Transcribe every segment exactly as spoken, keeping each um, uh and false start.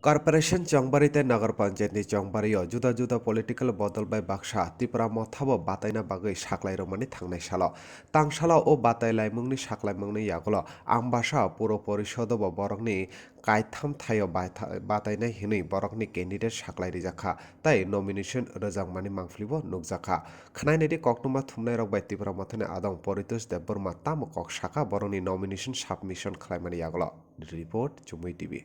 Corporation chongbari tei Nagar Panchayat ni chongbari o juda juda political bodol bai baksa Tipra Motha bo bataina bagwi saklai rwmani thangnai salo. Tangsala o batai laimungni saklaimungni yagulo Ambasa Puro Porisodo bo borokni kaitham thaio baitha-, batainai hinwi borokni candidate saklai rijak kha tei nomination rwjakmani mangpili bo nukjak kha. Khnainai di koktwma thumnai rok bai Tipra Mothani adong Poritosh Debbarma tamo kok sakha borokni nomination submission khlaimani yagulo. Report, Chumui T V.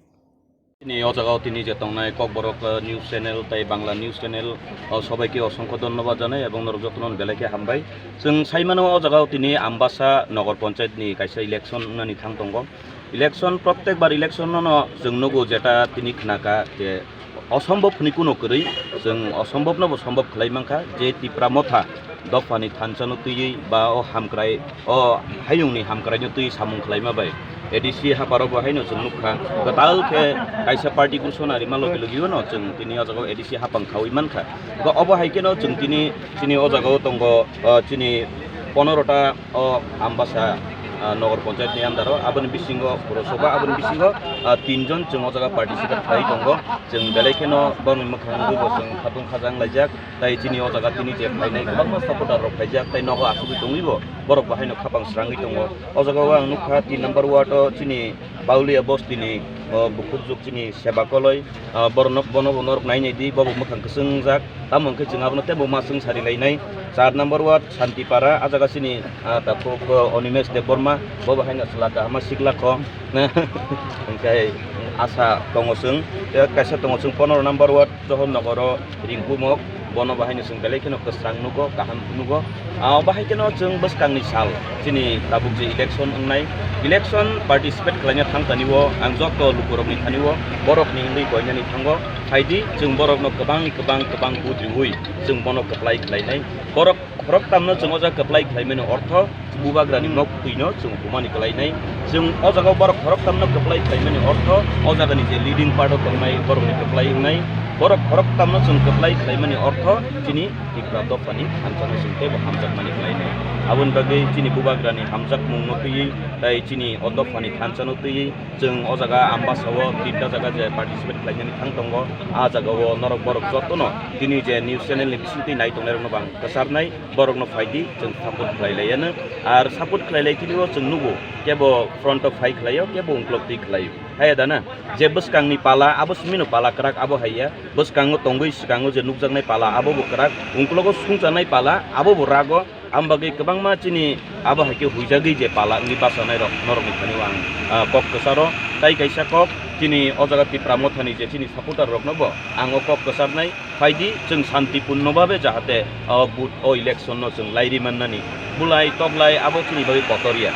Tini o jagao tini je tongnai Kokborok, eh, news channel tei Bangla news channel, o sobaike osongkho dhonnobad janai ebong norok jotono belai khe hambai. Chwng sai mano o jagao tini Ambasa Nogor Panchayat ni kaisa election wngnani thang tongo. Election, prottek bar election no no chwng nugo jeta tini khnaka je osombhob hwnwi kuno kwrwi, chwng osombhob no bo sombhob khlai mankha je Tipra Motha dophani thansa no twiwi ba o hamkrai, o hayungni hamkrai no twi samung khlaima bai A D C haparo bo haino chwng nukha, kwtal khe kaisa party gusona rima logi logi no chwng tini o jagao A D C hapang khaui mankha. Obo hai kheno chwng tini chini o jagao tongo, o chini ponorota o Ambasa, ah, Nogor Panchayat ni under o, aboni bisingo Purosabha, aboni bisingo, ah, tinjon chwng o jaga participate khlai tongo. Chwng belai kheno bongni mwkhang bo chwng khatung khajang laijak. Tai chini o jaga tini je phainai kwbangma supporter rok phaijak, tai nogo asugwi tongwi bo borok bo haino khapang srangwi tongo. O jaga o ang nukha tin number ward o chini Baulia bosti ni, o, bukhukjwk chini Seba Koloi, ah, borok no, bono bo norok nai nai di, bo bo mwkhang kwchwng wngjak. Tamo hwnkhe chwng abono teibo ma chwng sari lainai. Char number ward Santipara, a jaga chini, ah, takhuk, o, Animesh Debbarma, bo bo haino chwla kahama sikla kho. Hwnkhe asa tongo chwng. Tei kaisa tongo chwng pondro number ward Johor Nogoro Rinku Mok, bono bo haino chwng belai kheno kwsrang nugo, kaham nugo. Ah, obo hai kheno chwng bwskangni sal chini tabuk je election wngnai, election participate khlaina thang tani o ang joto lukurokni thani o borokni wngwi koinani thango. Phaidi chwng borokno kwbangni kwbang kwbang vote riui chwng bono kwplai khlainai. Borok khoroktamno chwng o jaga kwplai khlaimani ortho bubagrani nok twino chwng humani kwlainai. Chwng o jaga o borok khoroktamno kwplai khlaimani ortho o jagani je leading part o tongnai borokni kwplai wngnai. Borok khoroktamno chwng kwplai khlaimani ortho chini Tipra dophani thansa no chwng teibo hamjakmani khlainai. Aboni bagwi chini bubagrani hamjakmungno twiwi tei chini o dophani thansano twiwi chwng o jaga Ambasao tinta jaga je participate khlainani thang tongo, a jagao norok borok jotono tini je news channel ni bisingtwi nai tongnairokno bo ang kwcharnai, borokno phaidi chwng support khlai laiya no. Ar support khlai lai tini o chwng nugo, kebo front o phai khlaio, kebo ungkulok twi khlaio. Haiya da na? Je bwskangni pala, abo simino pala kwrak, abo haiya. Bwskango tongwi swkango je nukjaknai pala, abo bo kwrak. Ungkulogo sungchanai pala, abo bo rago. Ang bagwi kwbangma chini abo hai khe huijagwi je pala wngwi bachanairok norokni thani o ang, ah, kok kwcharo. Tai kaisa kok chini o jaga Tipra Mothani je chini supporter rokno bo ang o kok kwcharnai, phaidi chwng shantipunno babe jahate o vote o election no chwng lairi mannani. Bulai toklai abo chini bagwi kotor ya.